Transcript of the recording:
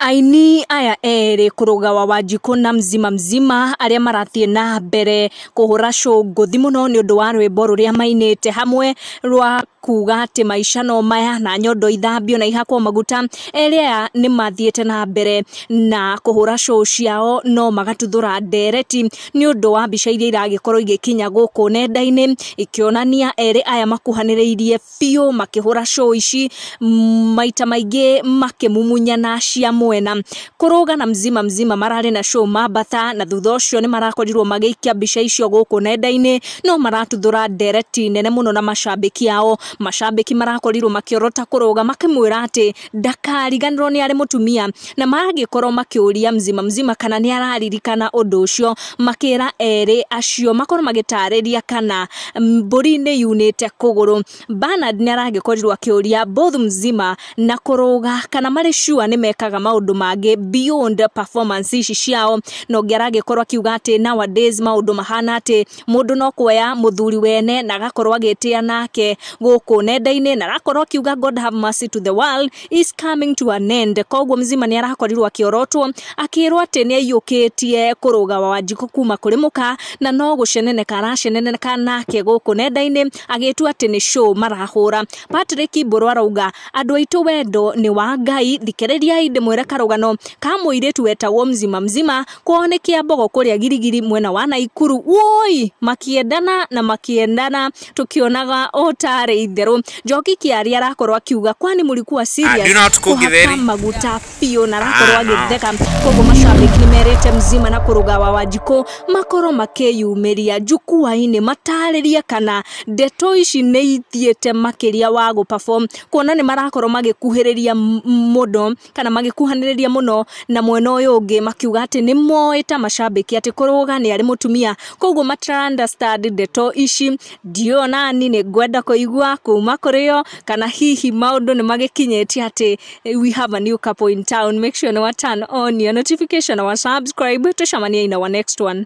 Aini aya erĩ Kũrũga wa Wanjikũ na Mzima Mzima arĩa marathiĩ na mbere kũhũra show ngũthi mũno nĩ ũndũ wa rwĩmbo rũrĩa mainĩte hamwe rwa kuga atĩ maica no maya na nyondo ithambio na ihakwo maguta. Erĩ aya nĩ mathiĩte na mbere na kũhũra show ciao no magatuthũra ndereti nĩ ũndũ wa mbica iria iragĩkorwo igĩkinya gũkũ nenda-inĩ ikĩonania erĩ aya makuhanĩrĩirie biũ makĩhũra show ici maita maingĩ makĩmumunyana cia mwena. Kũrũga na Mzima Mzima mararĩ na show Mambatha na thutha ũcio nĩ marakorirwo magĩikia mbica icio gũkũ nenda-inĩ no maratuthũra ndereti nene mũno na macambĩki ao. Macambĩki marakorirwo makĩorota Kũrũga makĩmwĩra atĩ ndakariganĩrwo nĩ arĩ mũtumia na magĩkorwo makĩũria Mzima Mzima kana nĩ araririkana ũndũ ũcio, makĩra erĩ acio makorwo magĩtarĩria kana mbũri nĩ yunĩte kũgũrũ. Bernard nĩ aragĩkorirwo akĩũria both Mzima na Kũrũga kana marĩ sure nĩ mekaga maũndũ mangĩ beyond performance ici ciao, na ũngĩ aragĩkorwo akiuga atĩ nowadays maũndũ mahana atĩ mũndũ no kuoya mũthuri wene na agakorwo agĩtĩa nake gũkũ nenda-inĩ, na arakorwo akiuga God have mercy to the world is coming to an end. Koguo Mzima nĩ arakorirwo akĩorotwo akĩrwo atĩ nĩ aiyũkĩtie Kũrũga wa Wanjikũ kuma kũrĩ mũka na no gũceneneka araceneneka nake gũkũ nenda-inĩ agĩtua atĩ nĩ show marahũra. Patrick Mbũrũ arauga andũ aitũ wendo nĩ wa Ngai, thikĩrĩriai ndĩmwĩre karũgano ka mũirĩtu wetagwo Mzima Mzima kwao nĩ Kĩambogo kũrĩa Girigiri mwena wa Naikuru. Woi makĩendana na makĩendana tũkĩonaga o tarĩ itherũ. Njoki Kĩaria arakorwo akiuga kwani mlikuwa serious do not cook kũhaka githeri. maguta biũ na arakorwo Ah, no. agĩtheka. Koguo macambĩki nĩ merĩte Mzima na Kũrũga wa Wanjikũ makorwo makĩyumĩria jukwaa-inĩ matarĩrie kana ndeto ici nĩ ithiĩte makĩria wa gũ perform kuona nĩ marakorwo magĩkuhĩrĩria mũno kana magĩkuhanĩrĩria mũno na mwena ũyũ ũngĩ makiuga atĩ nĩ moĩ ta macambĩki atĩ Kũrũga nĩ arĩ mũtumia, koguo matira understand ndeto ici. Ndiũĩ onani nĩ ngwenda kũigua kuma kũrĩ o kana hihi maũndũ nĩ magĩkinyĩte atĩ we have a new couple in town. Make sure nĩ wa turn on your notification na wa subscribe, tũcemanie in our next one.